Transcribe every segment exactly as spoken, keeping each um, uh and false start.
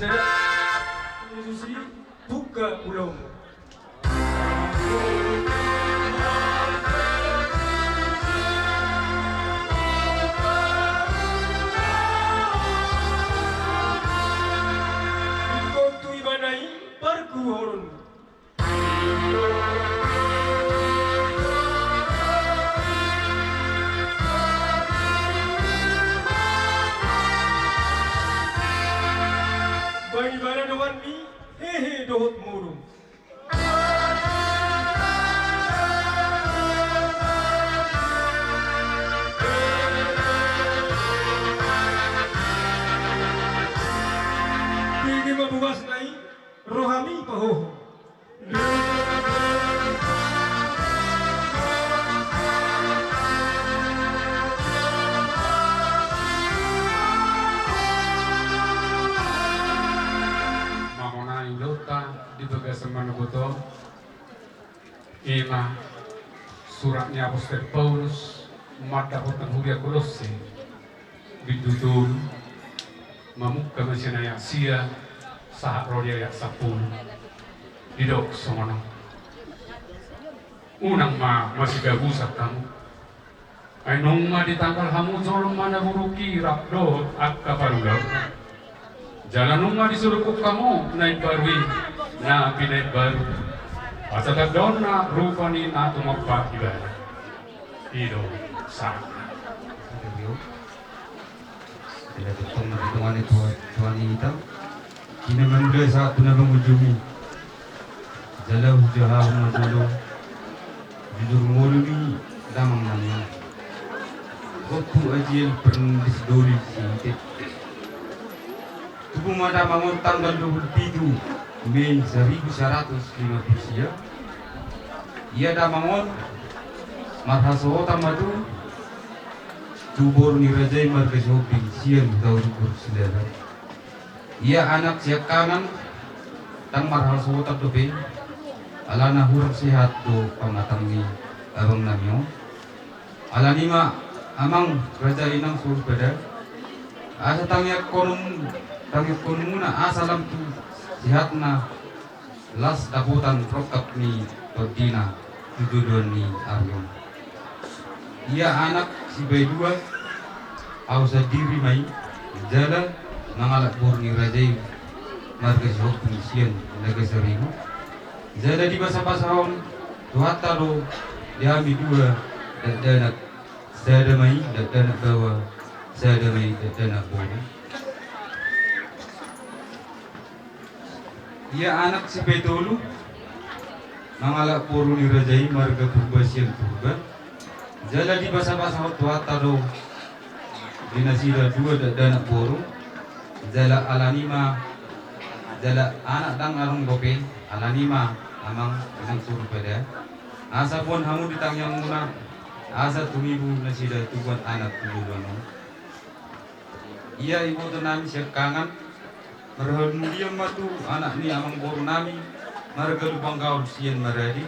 Sada, susi, buka ulang. Ingkon tu ibana i parguhoron. Baen ibana dongan ni hehe dohot molo. Tinggi ma bogasna i, roha ni pahoho. Mamonai ulaonta di bagasan manogot on. I ma surat ni apostel Paulus mandapothon huria Kolosse, bindu tolu, mamungka ma sian ayat sia sahat ro di ayat sampulu. Didok songon on: Unang ma masigabusan hamu. Ai nunga ditanggal hamu jolma na buruk i rap dohot angka parulaonna. Jala nunga disurguk hamu na imbaru i, na pinaimbaru, asa tandaonna rupa ni na tumompa ibana. I do sahatna. Ina tongtong na ditongani Tuhan, Tuhan i hita. Ina manula sahat tu na mangujungi. Jala hujahahon ma jolo jujur ngolu ni damang nami on. Ompu Aziel Fernandes Doli Sihote. Tubu ma damang on tanggal dua pulu pitu Mei saribu saratus lima pulu sia. Ia damang on marhasohotan ma tu, tu boru ni raja i marga Sihombing sian Hutauruk Silaban. Ia anak siangkangan, ndang marhasohotan dope, alana hurang sehat do pamatang ni abang nami on. Alani ma amang raja inang soripada, asa tangiangkonon, tangiangkononmuna asa lam tu sehatna, las dapotan rongkap ni tondina tu joloan ni ari on. Ia anak sipaidua, au sandiri ma i, jala mangalap boru ni raja i marga Sihombing sian Nagasaribu. Jala dipasapasahon Tuhanta do di hami dua dakdanak, sada ma i dakdanak baoa, sada ma i dakdanak boru. Ia anak sipaitolu, mangalap boru ni raja i marga Purba sian Purba. Jala dipasapasahon Tuhanta do di nasida dua dakdanak boru. Jala alani ma, jala anak ndang adong dope, alani ma amang inang soripada, asa boan hamu di tangiangmuna, asa tumibu nasida tubuan anak tu joloan on. Ia iboto nami siangkangan, marhamulian ma tu anak ni amangboru nami marga Lumban Gaol sian Maradi.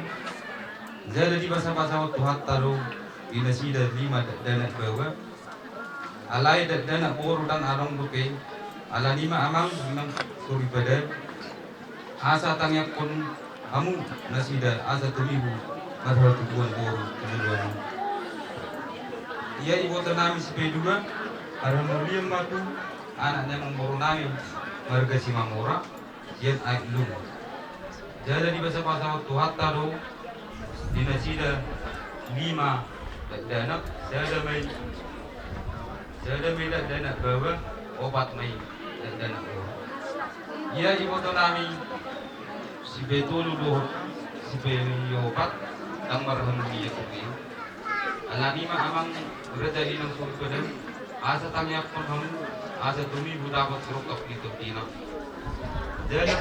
Jala dipasapasahon Tuhanta do di nasida lima dakdanak baoa. Alai dakdanak boru ndang adong dope, alani ma amang inang soripada, asa tangiangkon hamu nasida asa tumibu marhatubuan boru tu joloan on. Ia iboto nami sipaidua, marhamulian ma tu anak ni amangboru nami marga Simamora sian Aek Lungun. Jala dipasapasahon Tuhanta do di nasida lima dakdanak, sada ma i, sada ma i dakdanak baoa, opat ma i dakdanak boru. Ia iboto nami sipaitolu dohot sipaiopat ndang marhamulian dope. Alani ma amang raja inang soripada, asa tangiangkon hamu asa tumibu dapot sirongkap ni tondina. Jala,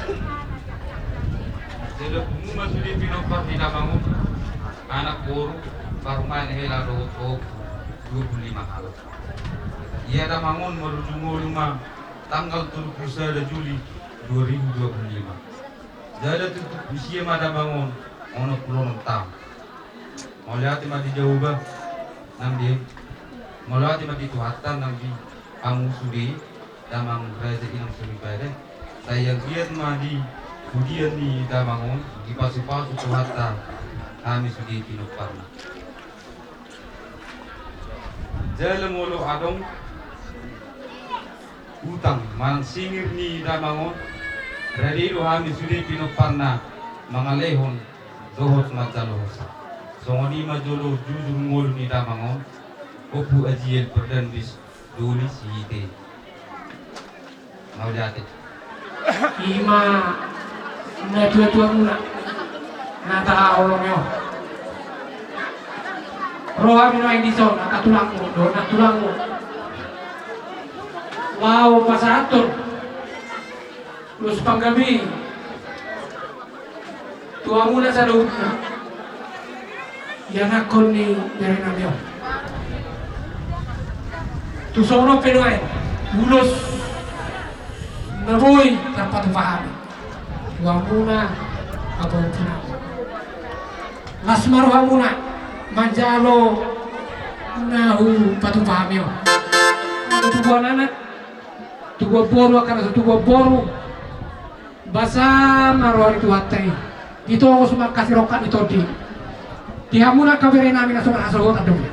jala pungu ma sude pinompar ni damang on, anak boru, parumaen hela dohot ompu, dua pulu lima halak. Ia damang on marujung ngolu ma tanggal tolu pulu sada Juli dua ribu dua pulu lima. Jala tutup usia ma damang on onom pulu onom taon. Mauliate ma di Jahowa nang di, mauliate ma di Tuhanta nang di hamu sude damang raja inang soripada. Sai anggiat ma di pudian ni damang on dipasupasu Tuhanta hami sude pinomparna. Jala molo adong utang manang singir ni damang on, rade do hami sude pinomparna mangalehon dohot manjalosa. Songon i ma jolo jujur ngolu ni damang on, Ompu Aziel Fernandes, doli Sihite. Mauliate. Ima natuatuamuna na tahaholongi on. Ro hami nuaeng dison, angka tulangmu dohot nang tulangmu, laho pasahathon ulos panggabean tu hamuna saluhutna, ianakhon ni berenami on. Tu songon on pe nuaeng ulos na boi tarpatupa hami tu hamuna, angka ompunami. Las ma rohamuna manjalo na hupatupa hami on. Tubuan anak, tubuan boru, angka na so tubuan boru, basa ma roha ni Tuhanta i, ditongos ma angka sirongkap ni tondi di hamuna angka berenami na so marhasohotan dope.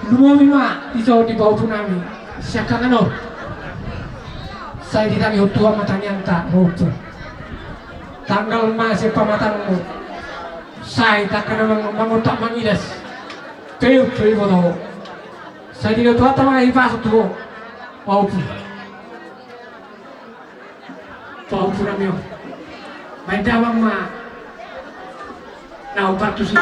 Lumobi ma dison di pahompunami siangkangan on. Sai ditangihon Tuhan ma tangiangta, ro Ompu. Tanggal ma sian pamatangmu, sai angka na mang-, mangontak mangidas, peop do iboto ho. Sai dilehon Tuhanta ma hipas tu ho, pahompu. Pahompunami on. Baen damang ma na hombar tusi.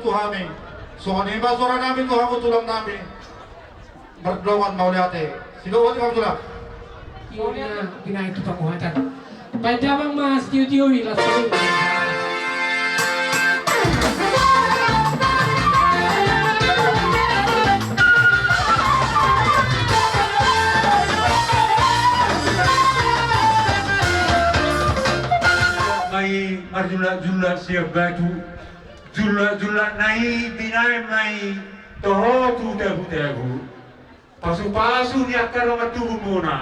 tu hami. Songon i ma suara nami tu hamu tulang nami. Mardongan mauliate. Sidok boti ma tulang. Ia binahen tu panguhatan. Baen damang ma sitiotio i langsung. Mai marjulak-julak sian batu. Julak-julak na i binaen ma i toho tu tagu-tagu. Pasu-pasu ni angka dongan tubumuna.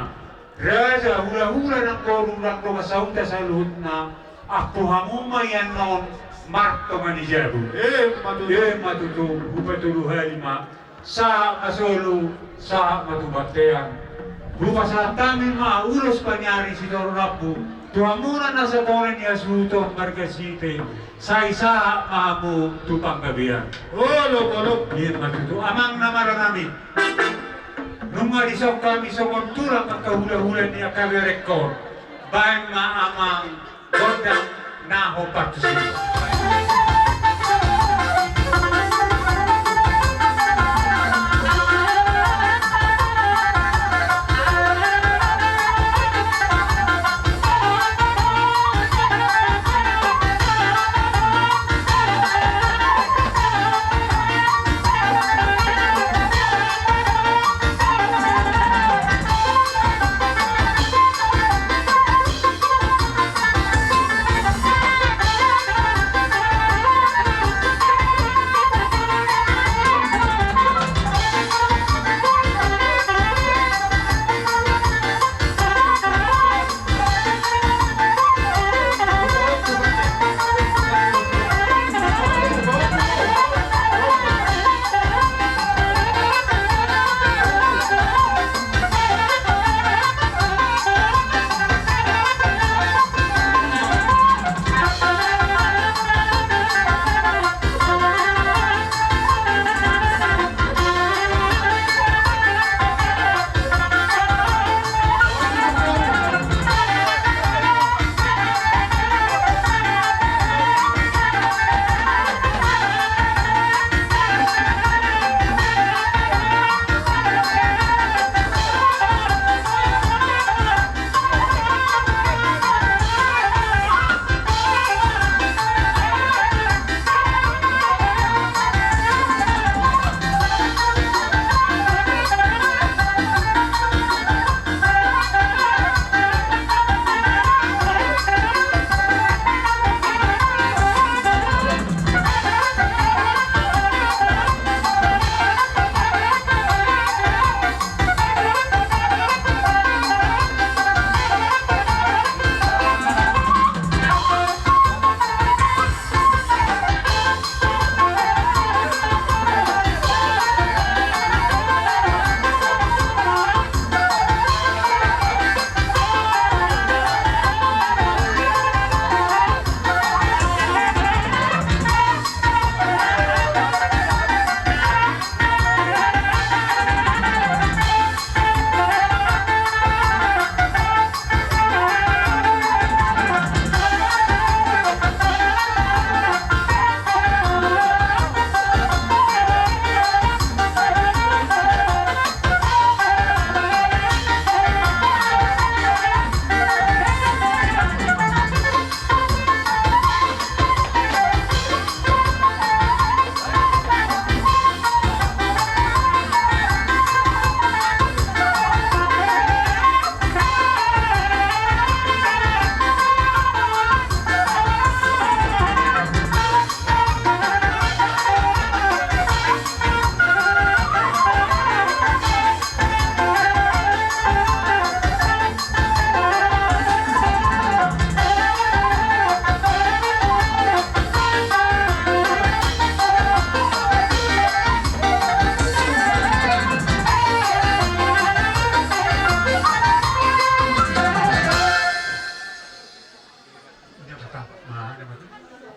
Raja, hula-hula nang boru nang dongan sahuta saluhutna. Ampu hamu ma i annon martonga ni jabu. Emma tutu. Emma tutu, hupatolu hali ma. Sahat ma solu, sahat ma tu bontean. Hupasahat hami ma ulos paniari sitorop rambu tu hamuna na sapola ni hasuhuton marga Sipe, sai sahat ma hamu tu panggabean. Olo, olo. Emma tutu, amang na marnami. Nunga dison hami songon tulang angka hula-hula ni angka berengkon. Baen ma amang gondang na hombar tusi.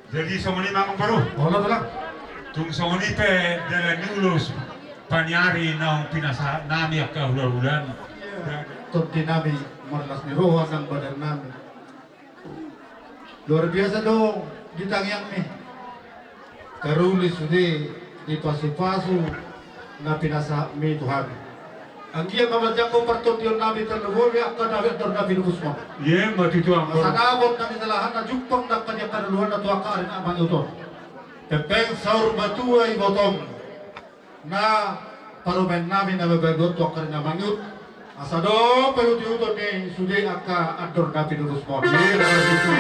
Jadi songon i ma amang boru. Olo, tulang. Tung songon i pe dalan ni ulos paniari naung pinasahat nami angka hula-hulaan. Tondi nami, marlas ni roha nang badan nami. Luar biasa do di tangiangmi. Taruli sude di pasupasu na pinasahatmi tu hami. Anggiat ma manjangkon partondionnami tarlumobi angka na pinangido na pinungkusmon. Ima tutu, Amang Boru. Asa dapot na nilalahanna, jumpang angka ni angka na luluanna tu angka ari na mangihut on. Hepeng saur matua ibotom. Na parumaennami na mambahen dohot tu angka ari na mangihut. Asa dohot paihuthon ni sude angka andor na pinungkusmon. Ima tutu.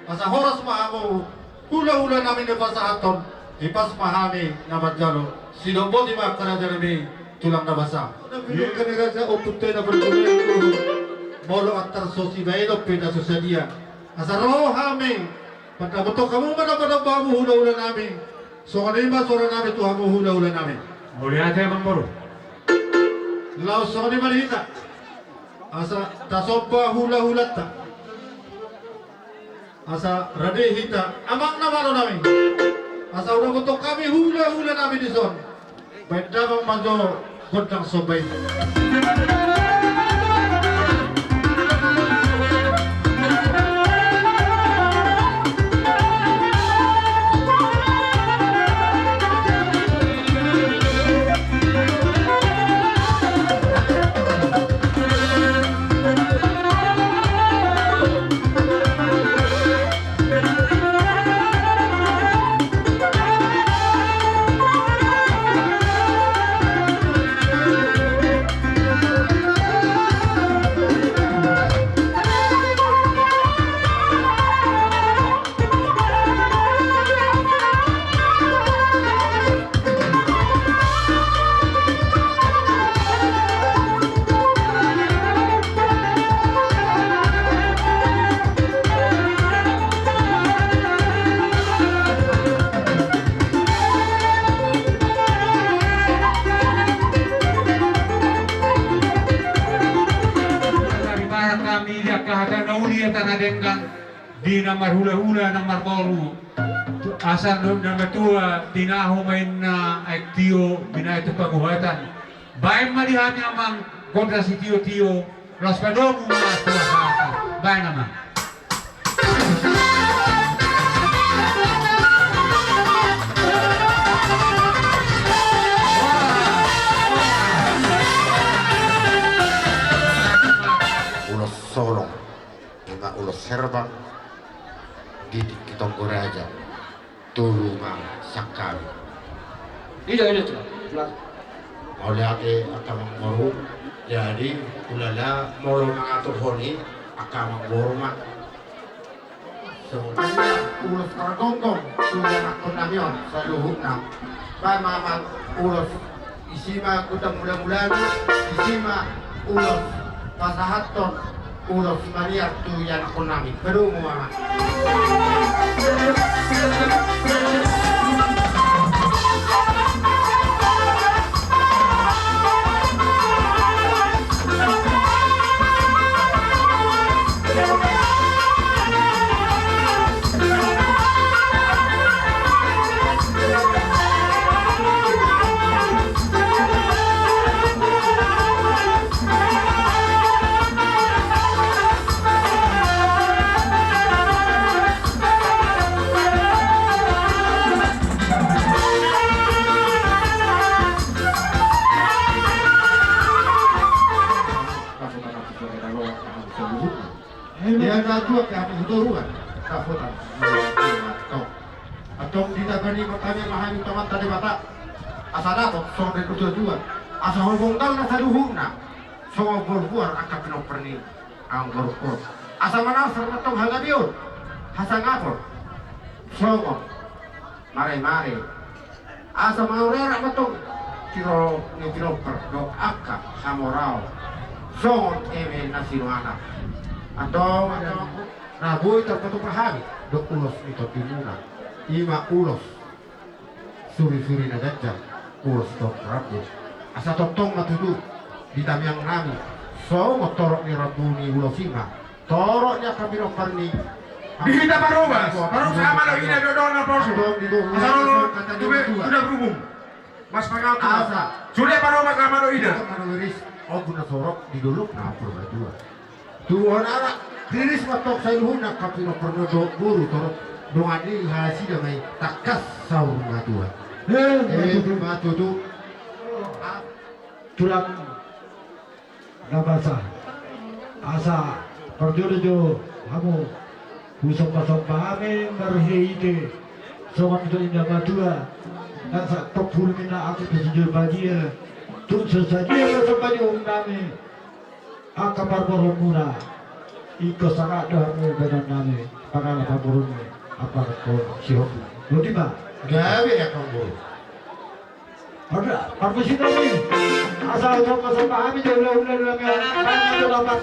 Asa horas ma hamu hulahulanami na pasahathon, hipas ma hami na manjalo. Sidok boti ma angka rajanami tulang na basa. Iya. Angka ni raja, ompunta na parguna, molo antar so sibaenon pe na so sadia. Asa ro hami, pandapothon hamu ma na panomba hamu hulahulanami. Songon i ma soranami tu hamu hulahulanami. Mauliate, Amang Boru. Laos songon i ma di hita. Asa tasomba hulahulanta. Asa rade hita, amang na malo nami. Asa hudapothon hami hulahulanami dison. Baen damang ma jo gondang somba i. Tarima hami di angka hata na uli, hata na denggan. Di na marhulahula, na marboru, asa na matua tinahu ma inna aek tio, binahen tu panguhatan. Baen ma di hami, amang, gondang sitiotio, laos padomu ma tu hata. Baen, amang. Ulos Solong. Ima ulos herbang di tingki tonggo raja. Tolu ma sangkami. Ida, ida tu. Mauliate angka amang boru. Jadi hulala molo mangaturhon i angka amang boru ma. Songon i ma ulos pargomgom tu ianakhon nami on saluhutna. Baen ma amang ulos. Isi ma gondang mulamulana, isi ma ulos pasahathon ulos maniar tu ianakhon nami. Padomu, amang. Ia na tuak ke hami hutoruan, dapotan. Antong di tabaen ma hami tu Amanta Debata, asa dapot songon na tuatua, asa hobonggol na saluhutna, songon bolbuar angka pinompar ni amang boru on. Asa manasar ma antong hagabeon, hasangapon, songon maremare. Asa mangurarak ma antong tiro ni pinompar dohot angka hamoraon songon eme na sinuanan. Antong, antong na boi tarpatupa hami dohot ulos ni tondimuna, ima ulos surisuri na ganjang, ulos torop rambu. Asa tongtong ma tutu di tangiang nami songon torop ni rambu ni ulos i ma torop ni angka pinompar ni. Di hita parobas, parobas, amang dohot inang, dohot dongan na poso. Asa ro tu be, tu dapur umum. Mas pangatur. Asa. Sude parobas, amang dohot inang. Ombun na sorok di dolok na Purbatua. Tu on anak riris ma antong saluhutna angka pinompar na dohot boru torop. Dongan ni halasi damai tangkas saur matua. Eh, eh, ma tutu. Ma tutu. Tulang na basa. Asa parjolo jo hamu husomba-somba hami marhite songon tu inda matua. Nang sa topul mina aku tu sijil badia. Tung sasadia somba di um nami. Angka parboruonmuna, ingkon sahat do hamu baenon nami, pangala parboruonmuna, apa ko sihop. Boti ma. Gabe ya kang boru. Ada, parmusikon i. Asa somba-somba hami jo, ulang-ulang, ulang, ulang.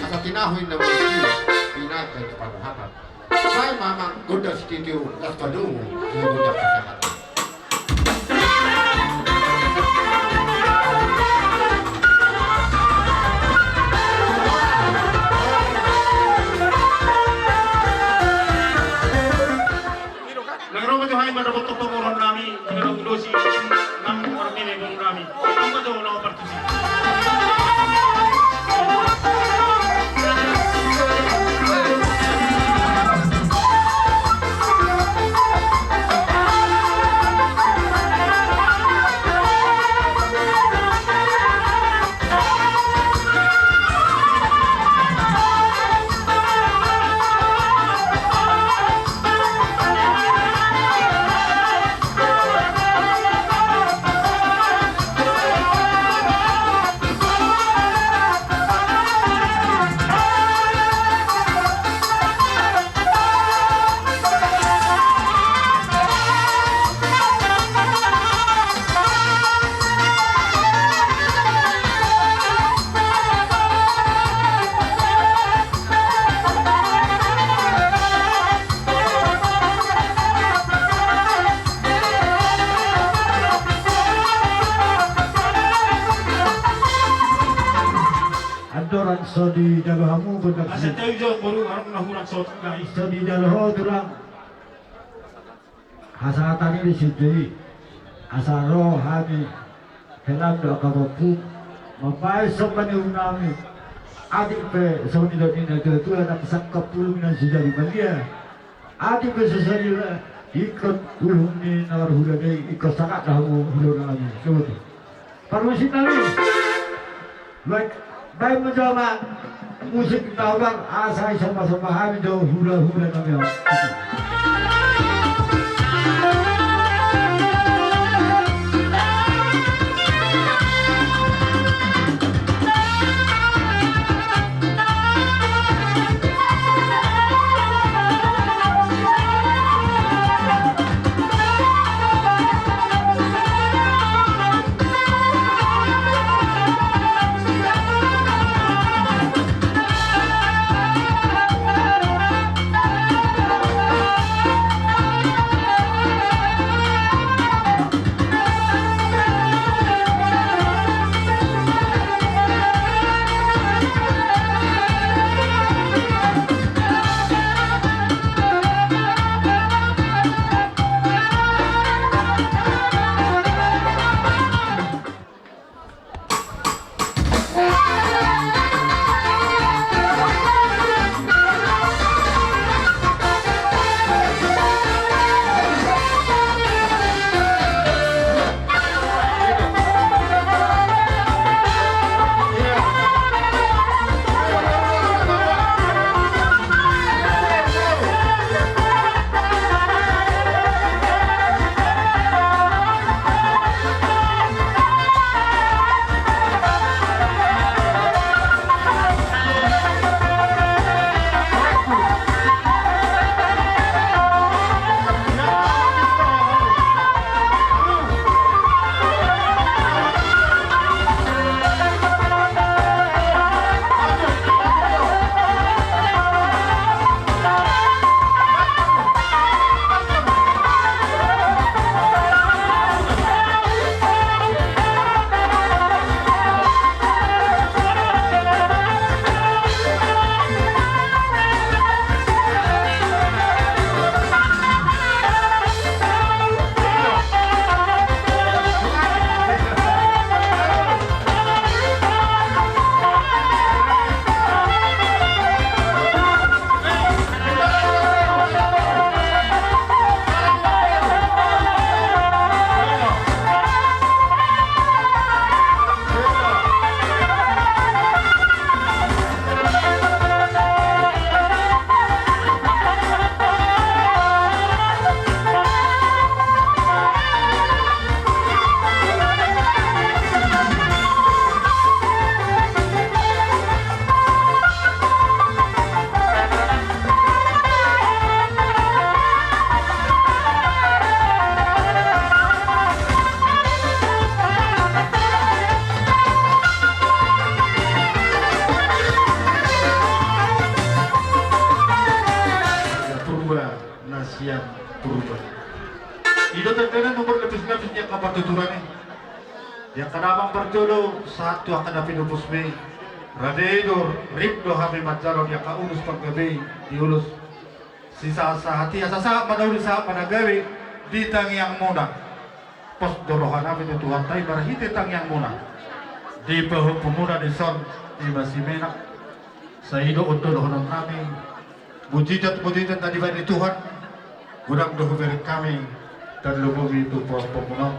Asa tinahu inna mangkilo, pinaka di panuhatan. Sai mamang gondang sititi, las padomu, gondang kasehatan. Nang ro ma jo hami mandapothon pamoruon nami, di na ulosi nang marmele boru nami. Nang ma jo na partusi. Andorang so didalo hamu gondang. Asa tahu jo boru arung na hurang so tengah. So didalo ho tulang. Hasahatan i do songon i, asa ro hami hela do angka pahompu mambahen somba ni um nami. Atik pe songon i do ninna tua-tua, nang sangkap pulu nang sijali malia. Atik pe sosari ingkon uhum ni na marhula do i, ingkon sahat do hamu hula nami. Songon i. Parmusik nami. Baik, baik, menjelma musik tabar asa isomba-somba hami jo hula-hula nami on. Partituran i. Di angka damang parjolo, sahat tu angka na pinupus be. Rade do, rip do hami manjalo di angka ulos panggabe, di ulos sisahat-sahat i, asa sahat ma na uli, sahat ma na gabe di tangiangmuna. Pos do rohanami tu Tuhanta i marhite tangiangmuna. Di pahompumuna dison, i ma si Menak. Sai do on do dohononnami. Mujizat-mujizat na dibaen ni Tuhan, godang do hubereng hami, tarlumobi tu pahompumuna on.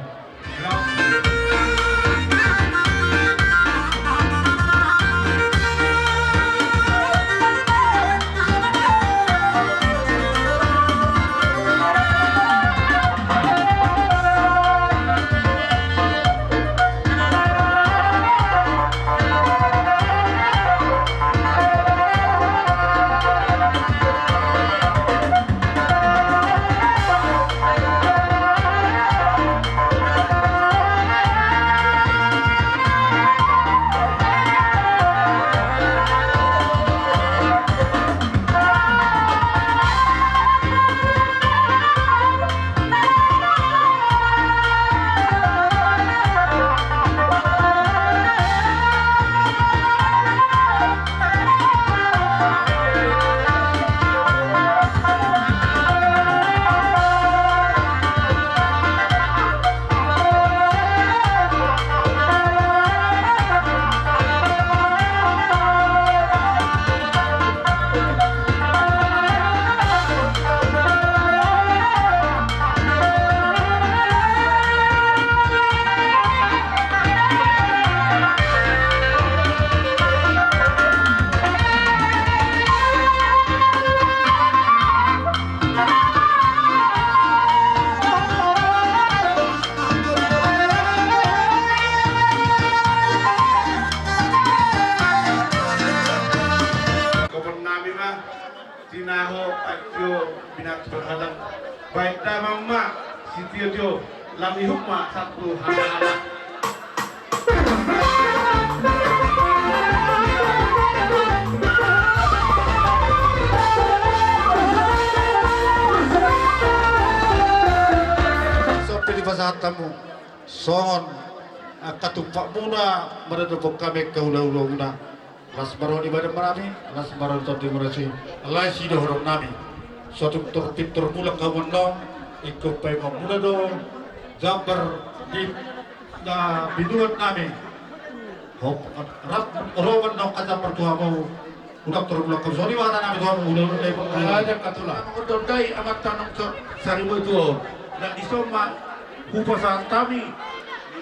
Tinaho, ajo, binatu berhalang. Baik damang ma sitiotio, lam ihum ma satu halahala. Sampai di pasahat tamu songon angka tumpakmuna, maradophon hami angka hula-hulamuna. Las ma roha ni badan ma nami, las ma roha ni tondi ma nami. Alai sidohononnami, so tung tor pintor mulak hamu annon, ingkon paima muna do jambar di na binuat nami. Hop, rap roban na hon ka jambar tu hamu. Ulang tor mulak hamu, songon i ma hata nami tu hamu. Ulang, ulang, ulang. Ada katula. Ulang dai amanta nang so saribu tu on. Na dison ma hupasahat hami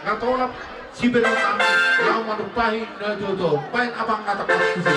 na tolap. Siberon nami, laho manumpahi na jojo, baen abang na tangkas tusi.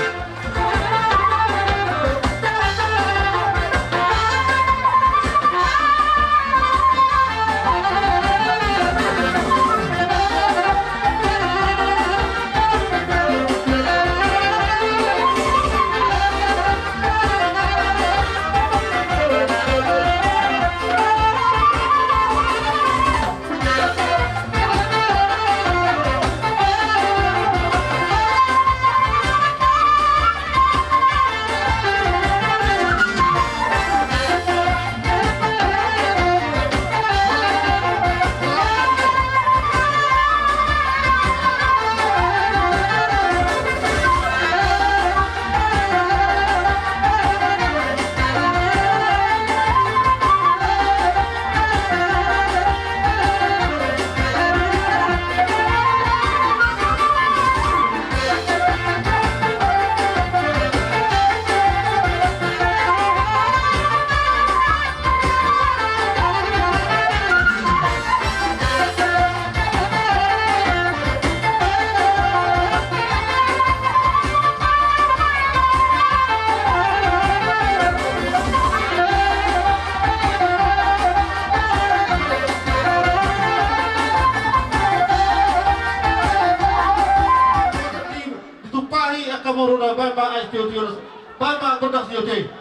Ditumpahi angka boruna, baen ma ais tio-tio, baen ma gondang sitio-tio.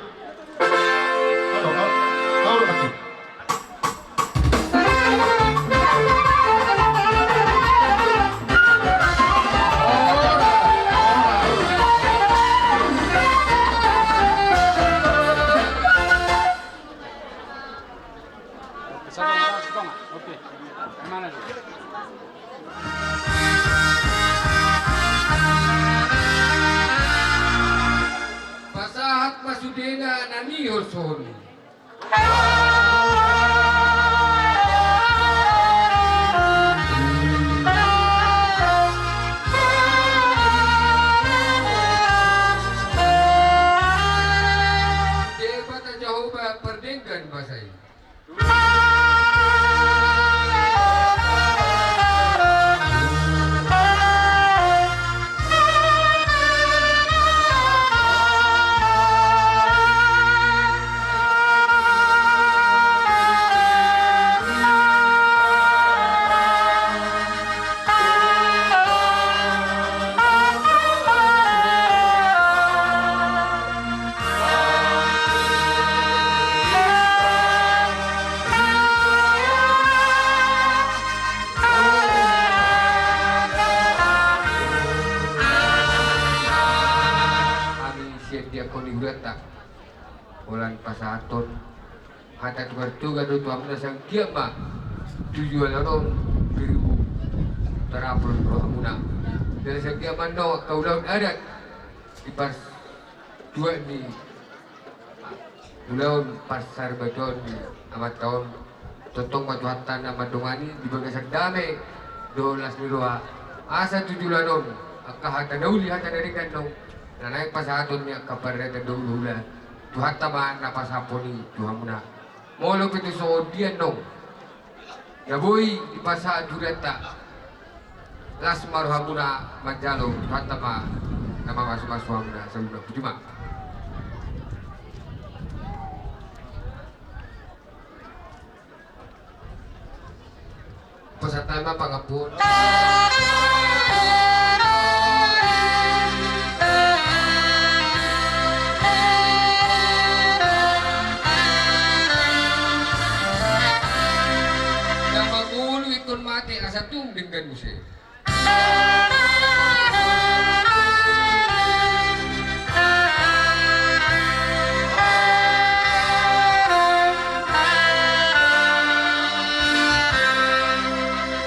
Ayo, ayo, ayo, ayo. Oke. Pasahat ma sudena na nihol songon i. Debata Jahowa pardenggan basa i. Hami sian diakon ni huranta, holan pasahathon hata togar-togar do tu hamuna, sai anggiat ma tu joloan on biribu tarapul rohamuna. Jala sai anggiat ma annon angka ulaon adat di pas tuak ni ulaon parsaripeon ni amanta on, tongtong ma Tuhanta na mandongani di bagasan dame dohot las ni roha, asa tu joloan on angka hata na uli, hata na denggan do na naeng pasahaton ni angka paradaton dohot hulahula, Tuhanta ma na pasahathon i tu hamuna. Molo pe tu songon dia annon na boi dipasahat huranta, las ma rohamuna manjalo, Tuhanta ma na mamasumasu hamuna saluhutna. Puji ma. Pasahat ma pangampuon. Na mangolu ingkon mate asa tung denggan muse.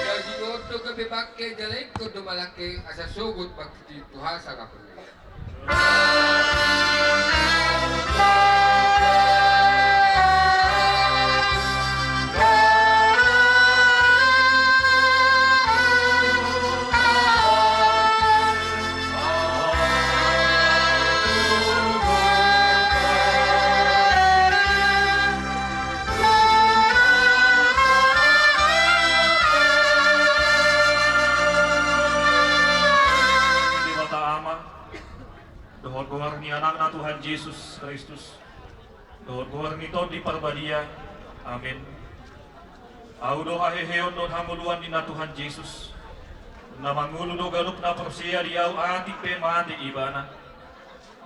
Daging on do gabe bangke, jala ingkon do malangke asa sogot bangkit i tu hasangapon ni. Debata Ama, dohot goar ni Anakna Tuhan Jesus Kristus, dohot goar ni Tondi Parbadia. Amen. Ahu do haheheon dohot hangoluan ninna Tuhan Jesus. Na mangolu do ganup na porsea di Ahu, atik pe mate ibana,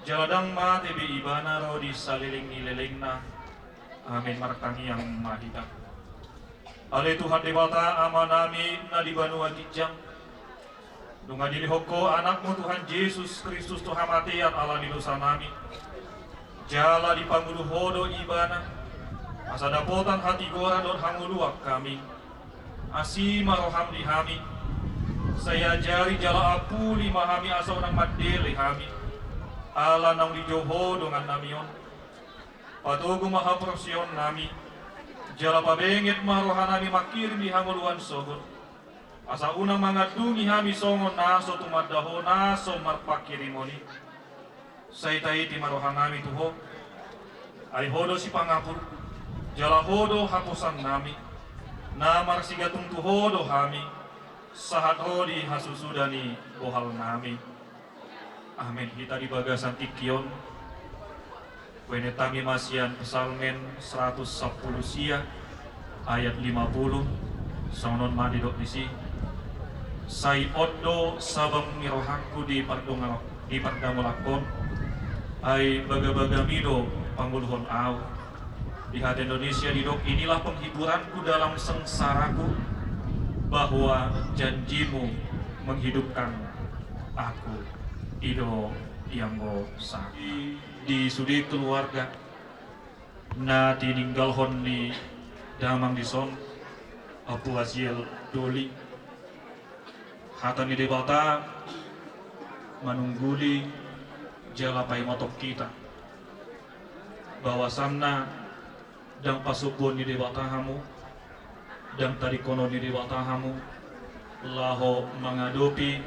jala ndang mate be ibana ro di saleleng ni lelengna. Amen. Martangiang ma hita. Ale Tuhan Debata, Amanami na di banua ginjang, nunga dilehon Ho Anakmu Tuhan Jesus Kristus tu hamatean ala ni dosanami, jala dipangolu Ho do Ibana, asa dapotan hatigoran dohot hangoluan hami. Asi ma roham di hami, sai ajari jala apuli ma hami asa unang mandele hami, ala naung dijou Ho dongannami on. Patogu ma haporseaonnami, jala pabenget ma rohanami mangkirim di hangoluan sogot, asa unang mangandungi hami songon na so tumanda Ho na so marpangkirimon i. Sai taiti ma rohanami tu Ho. Ai Ho do sipangapul, jala Ho do haposannami. Na marsigantung tu Ho do hami, sahat ro di hasusuda ni bohalnami. Amen. Hita di bagasan tingki on, baen hami ma sian Psalmen seratus sampulu sia, ayat lima puluh, songon on ma didok disi: Sai on do sabam ni rohangku di pardonga-, di pardamolangkon, ai bagabagami do pangoluhon ahu. Di hata Indonesia didok: Inilah penghiburanku dalam sengsaraku, bahwa janjimu menghidupkan aku. I do i anggo sa. Di, di sude keluarga na tininggalhon ni damang dison, Apuasiel doli. Hata ni Debata manungguli jala paimothon hita, bahwasanna ndang pasombuon ni Debata hamu, ndang tadingkonon ni Debata hamu laho mangadopi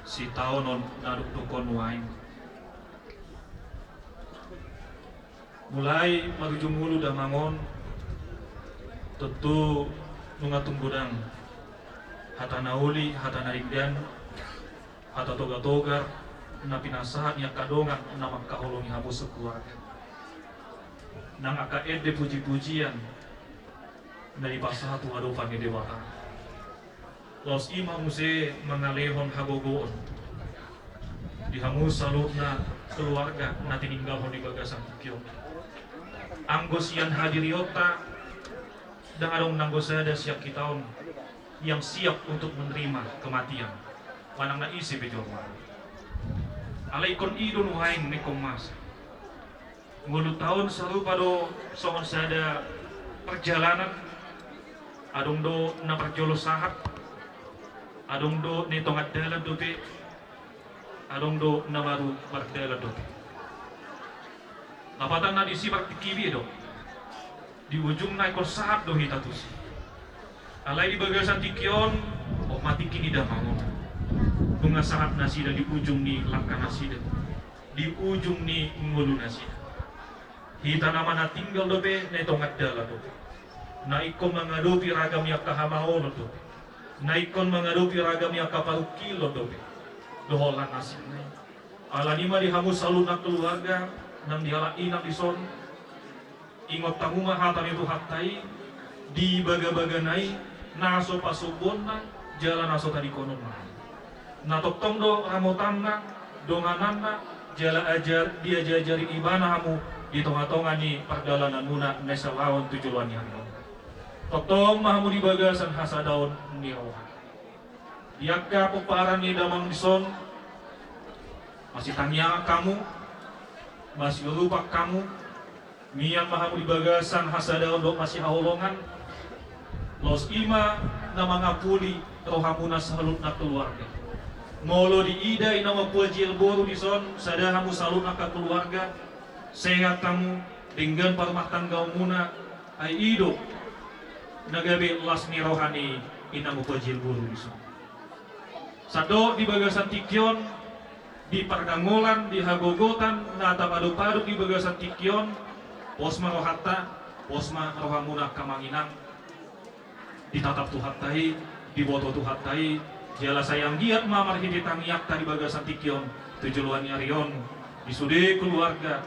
sitaonon na dokdok on nuaeng. Mulai marujung ulu damang on, tontu nunga tung godang hata na uli, hata na denggan, hata togatogar na pinasahat ni angka dongan na mangkaholongi hamu sakeluarga. Nang angka ende pujipujian na dipasahat tu adopan ni Debata. Laos i ma muse mangalehon hagogoon di hamu saluhutna keluarga na tininggalhon di bagasan tingki on. Anggo sian hadirionta, ndang adong nanggo sada sian hita on yang siap untuk menerima kematian. Manang na ise pe jolma. Alai ingkon i do nuaeng na ingkon masa. Ngolunta on sarupa do songon sada perjalanan, adong do na parjolo sahat, adong do na i tonga dalan dope, adong do na baru mardalan dope. Lapatanna disi partingki be do. Di ujungna ingkon sahat do hita tusi. Alai di bagasan tingki on, on ma tingki ni damang on. Nunga sahat nasida di ujung ni langka nasida, di ujung ni ngolu nasida. Hita nama na tinggal dope na i tonga dalan dope, na ingkon mangadopi ragam ni angka hamaolon dope, na ingkon mangadopi ragam ni angka parungkilon dope dohot lan asing nai. Alani i ma di hamu saluhutna keluarga nang di halak inang dison, ingot hamu ma hata ni Tuhanta i, di bagabagana i na so pasombuonna jala na so tadingkononna. Na tongtong do ramotanna, dongananna, jala ajar, diajarajari ibana hamu di tongatonga ni pardalananmuna na salaon tu joloan ni ari on. Tongtong ma hamu di bagasan hasadaon ni roha. Di angka pomparan ni damang dison, masitangiangan hamu, masiurupan hamu, mian ma hamu di bagasan hasadaon dohot masihaholongan. Laos i ma na mangapuli rohamuna saluhutna keluarga. Molo diida i na mampuajial boru dison, sada hamu saluhutna angka keluarga, sehat hamu, denggan parrumahtanggaonmuna, ai i do na gabe las ni roha ni i na mampuajial boru dison. Sandok di bagasan tingki on, di pargangolan, di hagogotan na tapadopadop di bagasan tingki on, pos ma rohanta, pos ma rohamuna angka amang inang. Ditatap Tuhanta i, diboto Tuhanta i, jala sai anggiat ma marhite tangiangta di bagasan tingki on tu joloan ni ari on, di sude keluarga.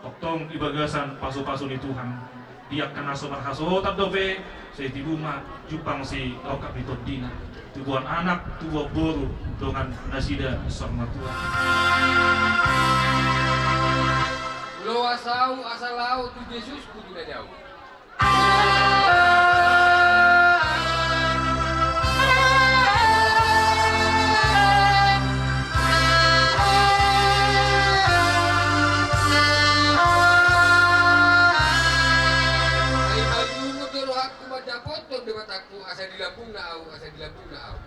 Tongtong di bagasan pasupasu ni Tuhan, di angka na so marhasohotan dope, sai tibu ma jumpang si rongkap ni tondina, tubuan anak, tubuan boru, dongan nasida saur matua. Loas ahu asa laho tu Jesus, pungu na jabu. Ai manjungut do rohangku mandapothon Debatangku, asa di lambungna ahu, asa di lambungna ahu.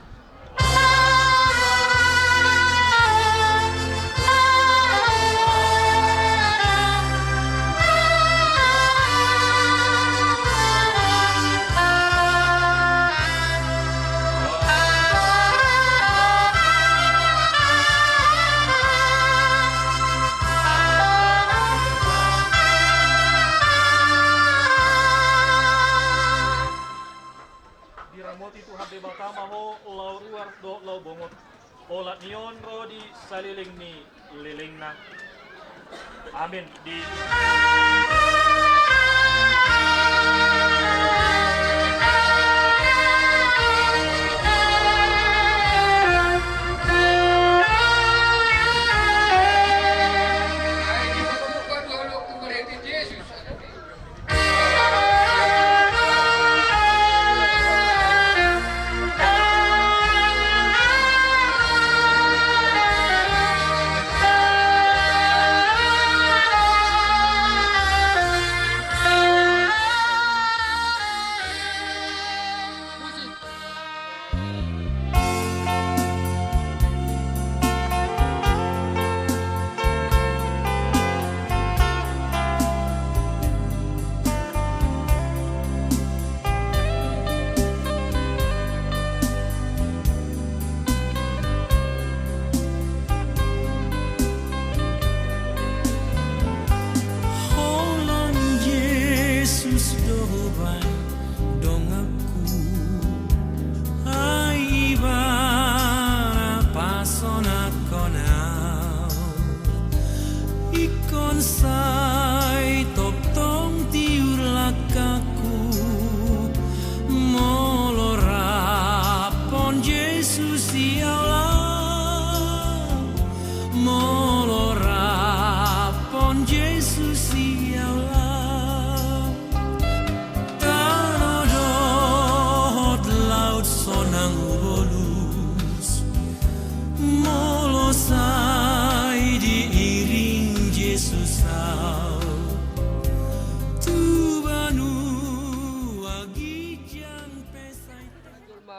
Diramoti Tuhan Debata ma ho laho ruar dohot laho bongot. Olat ni on ro di saleleng ni lelengna. Amin. Di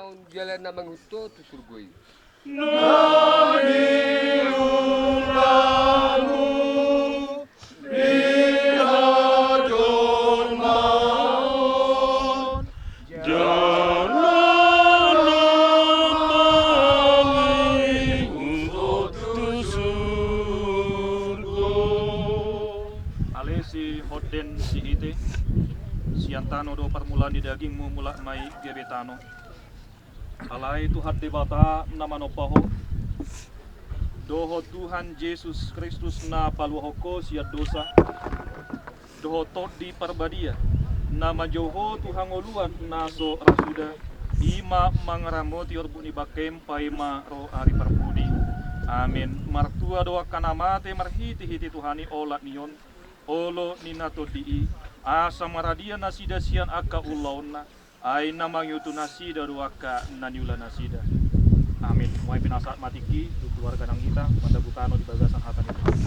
Jala na mangihut ho tu surgo i. Na niulamu di hajolmaon, jala na mangihut ho tu surgo. Ale si Honden Sihite, sian tano do parmulaan ni dagingmu, mulak ma i gabe tano. Alai Tuhan Debata na manompa ho, dohot Tuhan Jesus Kristus na paluahon ho sian dosa, dohot Tondi Parbadia na manjou ho tu hangoluan na so ra suda, i ma mangaramoti orbuk ni bangkem paima ro ari parpudi. Amen. Martua do angka na mate marhitehite Tuhan i olat ni on, olo ni na tondi i, asa maradian nasida sian angka ulaonna. Ai na mangihuthon nasida do angka na niula nasida. Amin. Nuaeng pinasahat ma tingki tu keluarga nang hita, mandabu tano di bagasan hata ni Tuhan.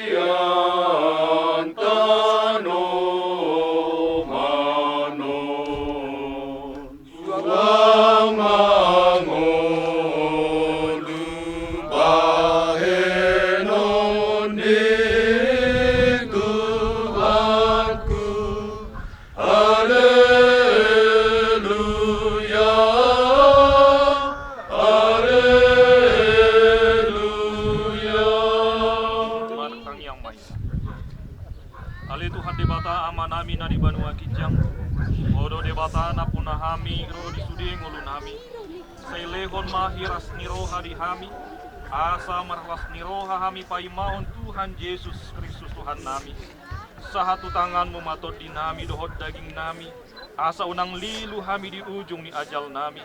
Sian tano ma on. Suang mangolu bahenon ni Tuhanku. Haleluya. Haleluya. Martangiang ma hita. Ale Tuhan Debata Amanami na di banua ginjang, Ho do Debata nampuna hami ro di sude ngolunami. Sai lehon ma hiras ni roha di hami, asa marlas ni roha hami paimaon Tuhan Jesus Kristus Tuhannami. Sahat tu tanganmu ma tondinami dohot dagingnami, asa unang lilu hami di ujung ni ajalnami.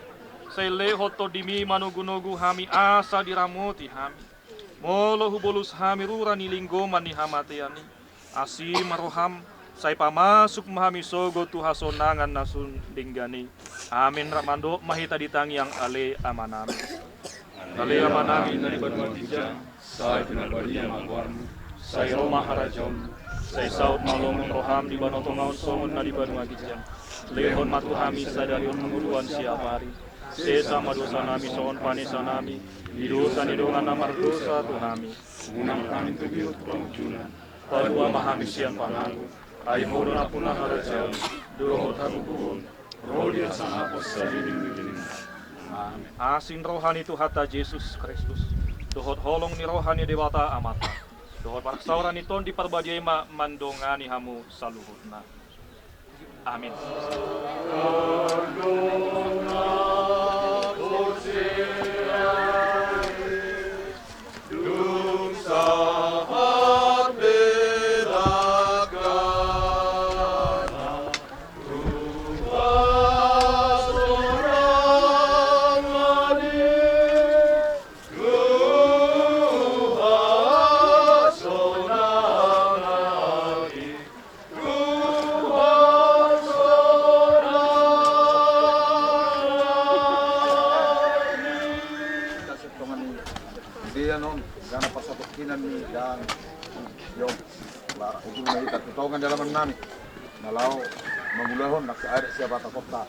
Sai lehon tondimi manogunogu hami asa diramoti hami. Molo hubolus hami rura ni linggoman ni hamatean i, asi ma roham, sai pamasuk ma hami sogot tu hasonangan na sun denggan i. Amin. Rap mandok ma hita di tangiang Ale Amanami. Ale Amanami na di banua ginjang, sai pinarbadia ma goarmu, sai ro ma harajaonmu, sai saut ma lomo ni roham di banua tonga on songon na di banua ginjang. Lehon ma tu hami sadari on hangoluan siapari. Sesa ma dosanami songon panesanami di dosa ni dongan na mardosa tu hami. Unang hami togihon tu pangunjunan. Palua ma hami sian pangago. Ai Ho do nampuna harajaon dohot hagogoon, ro di hasangapon saleleng ni lelengna. Amin. Asi ni roha ni Tuhanta Jesus Kristus, dohot holong ni roha ni Debata Amanta, dohot parsaoran ni Tondi Parbadia i ma mandongani hamu saluhutna. Amin. Dia non, gana pasatokinan ni dan yo, lara ujung na hita tu tongan dalamannami. Na laho mangulahon nangkin adat siapata kota.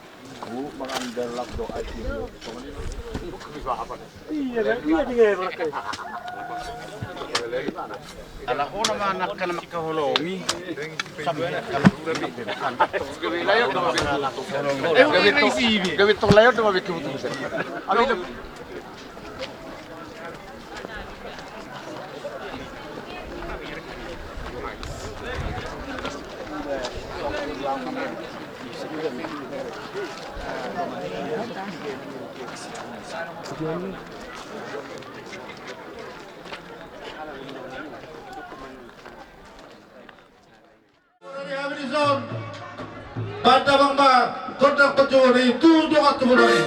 Iya, iya, iya. Ala ho nama anak kana makaholongi. Gabe tong layon do mabeke butuh. Joni tu dongan tu bodari.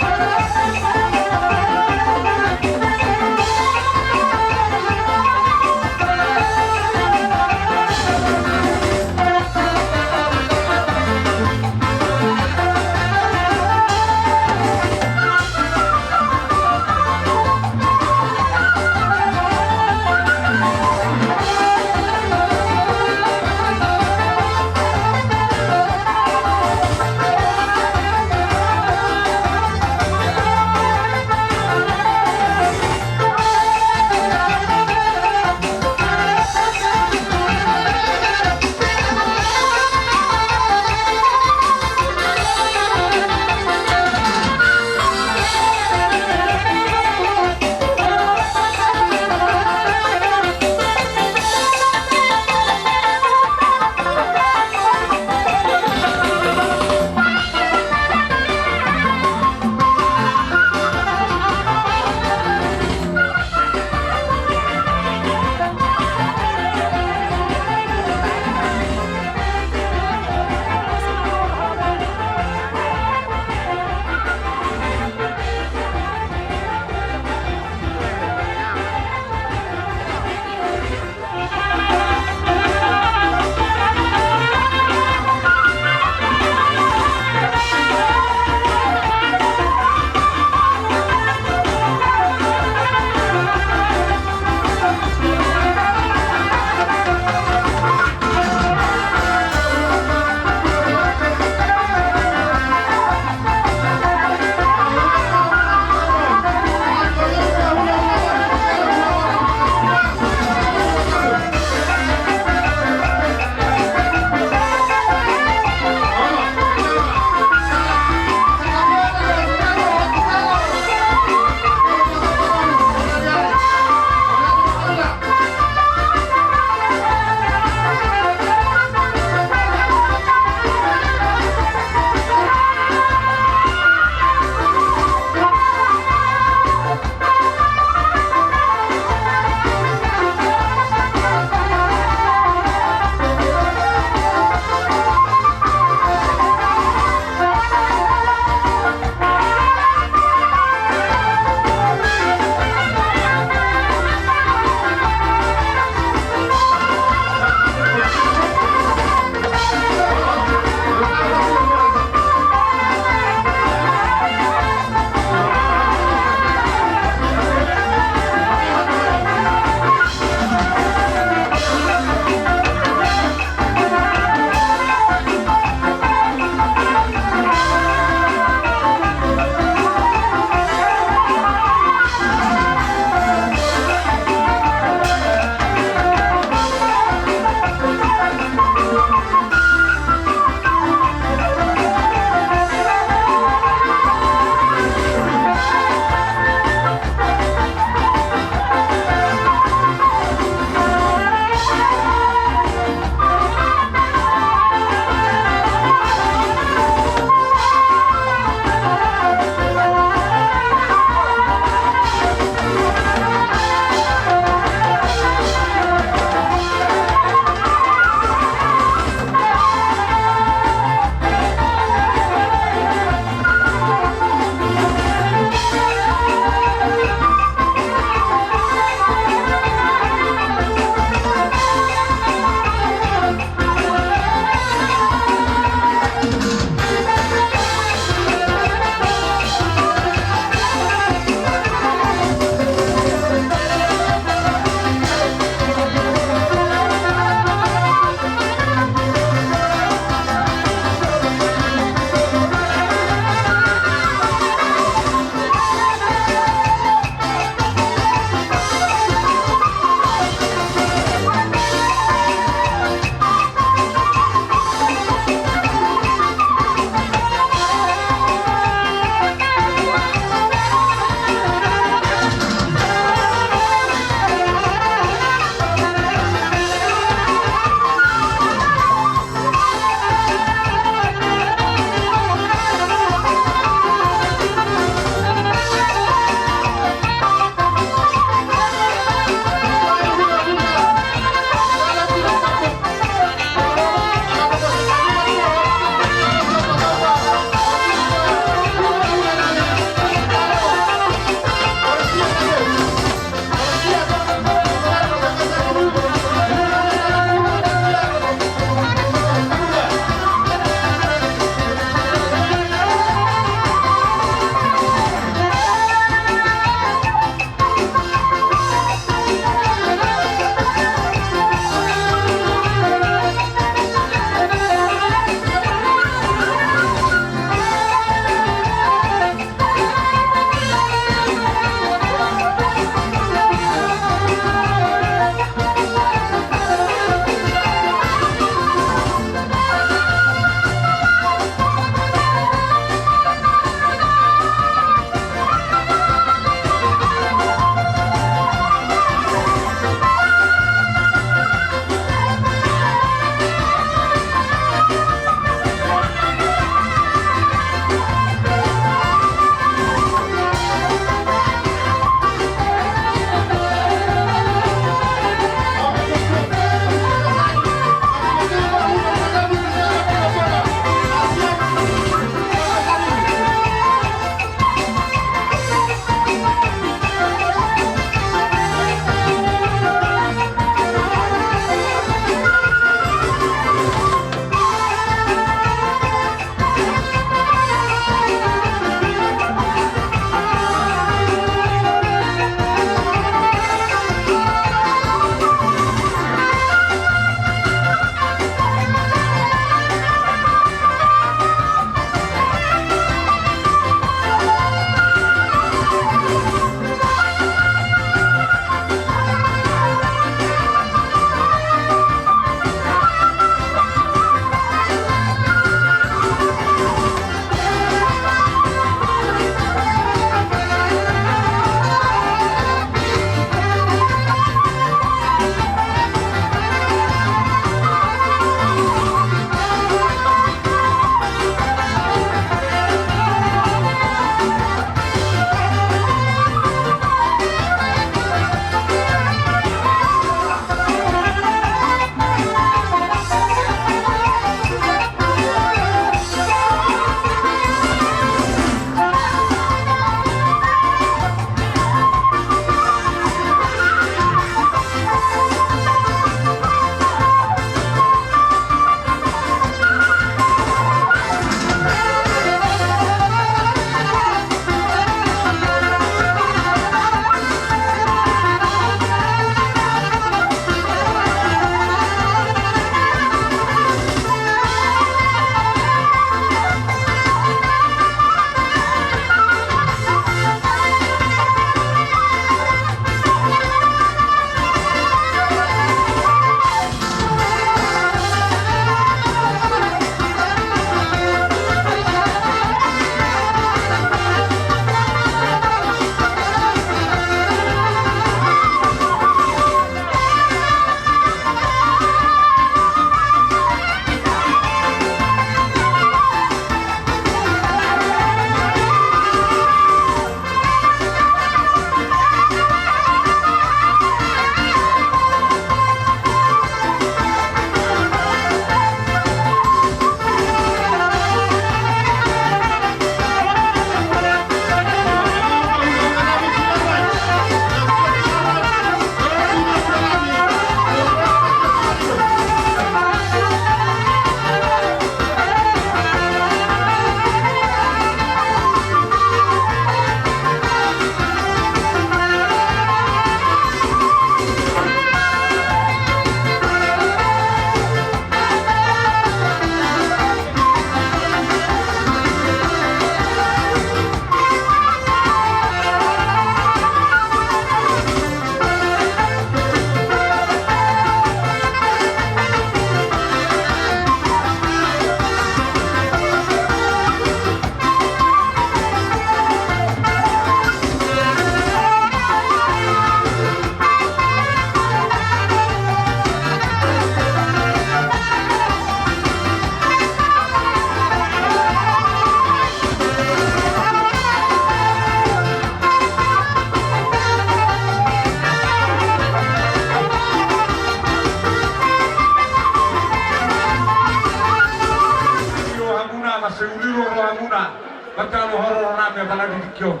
Ala di tingki on,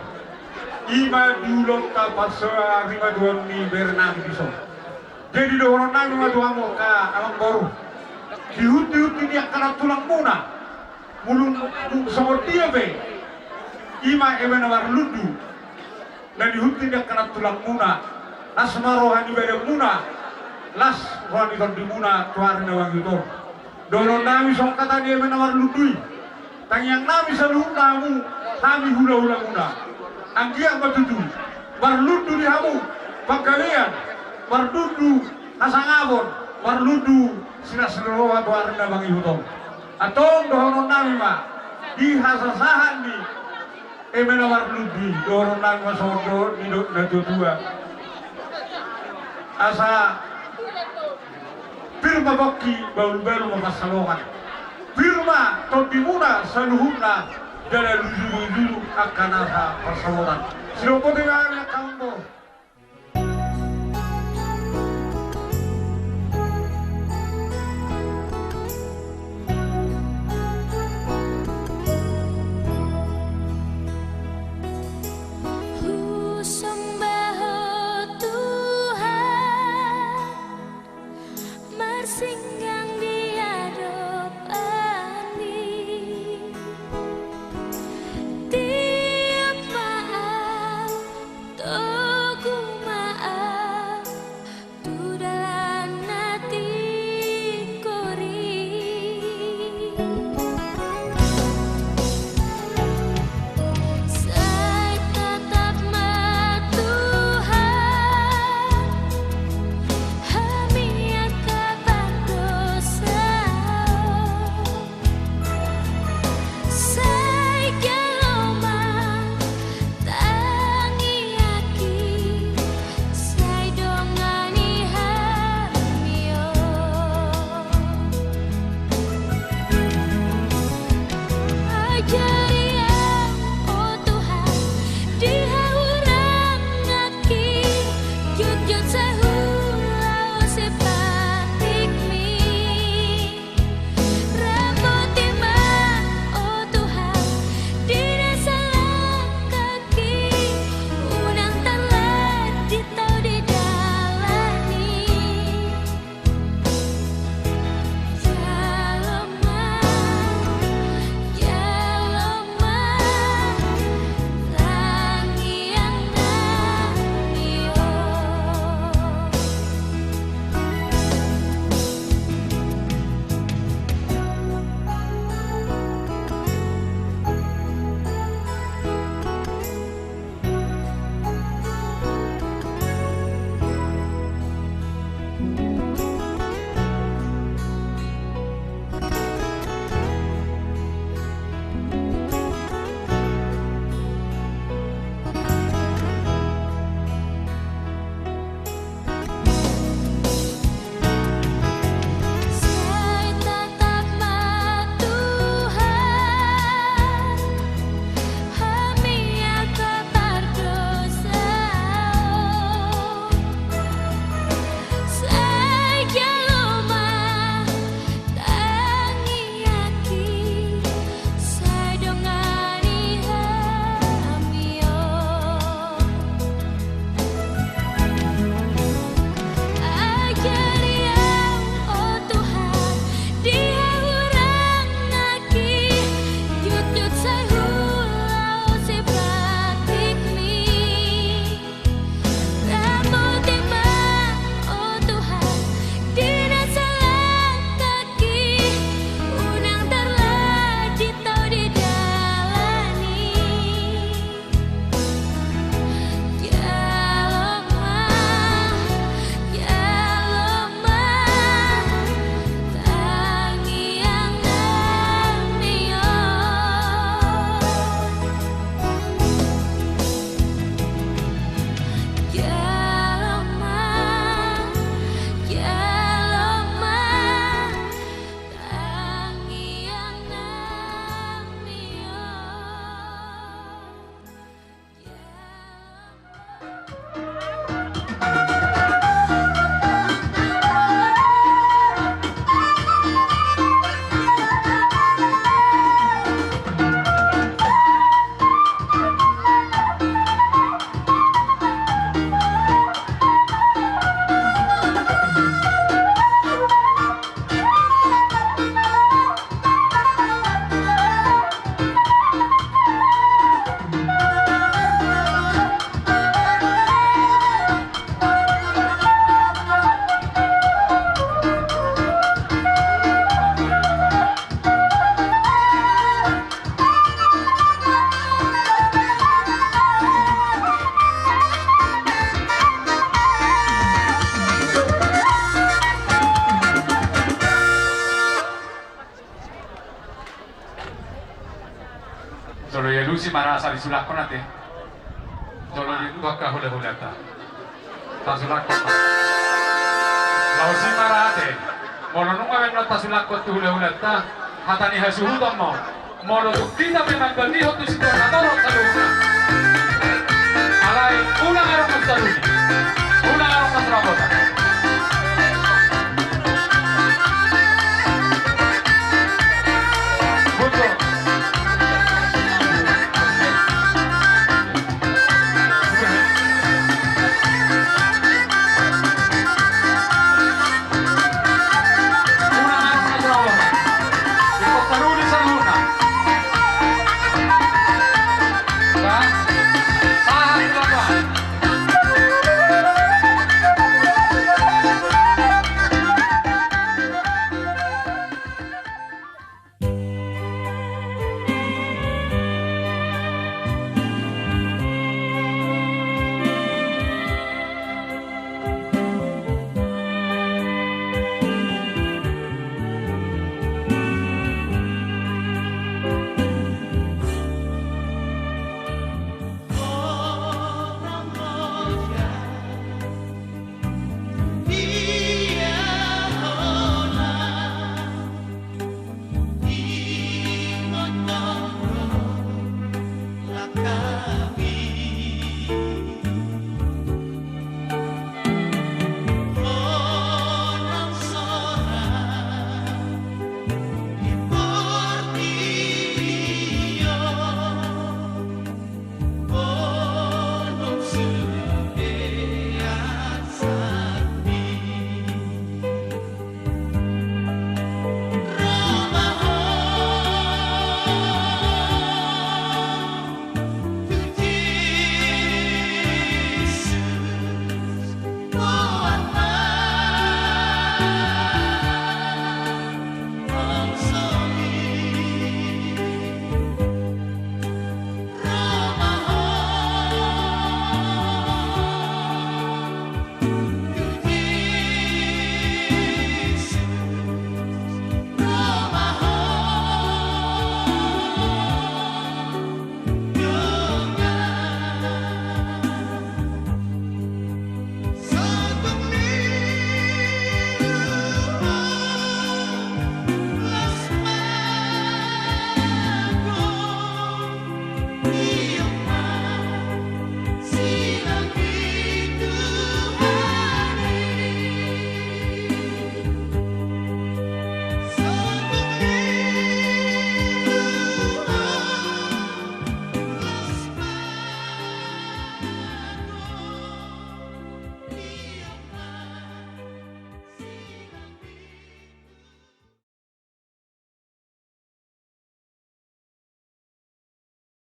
i ma di ulaonta parsarimatuaon ni berenami dison. Jadi dohononnami ma tu hamu angka amangboru, dihunti-hunti ni angka nantulangmuna, molo nunga songon dia pe, i ma eme na marlundu na dihunti ni angka nantulangmuna, las ma roha ni badanmuna, las roha ni tondimuna tu ari na mangihut on. Dohononnami songon hata ni eme na marlundu i: Tangiangnami saluhutna hamu, hami hula-hulamuna. Anggiat ma tutu marlundu di hamu panggabean, marlundu hasangapon, marlundu silas ni roha tu ari na mangihut on. Antong dohononnami ma di hasasahat ni eme na marlundu i, dohononnami ma songon dok ni natua-tua: Asa pir ma pongki, bahul-bahul ma pansalongan. Pir ma tondimuna saluhutna, jala lujur-lujur angka nasa pansamotan. Sidok boti ma hami angka amangboru. Husomba Ho Tuhan, marsinggang di adopanMi. Tiop ma au togu Marasa disulakkon ate. Jolo di tu angka hulahulanta. Tasulakkon ma. Laos i ma ra ate. Molo nunga baen tasulakkon tu hulahulanta, hata ni hasuhuton ma on. Molo tung hita pe manggalihon tu situan na torop saluhutna,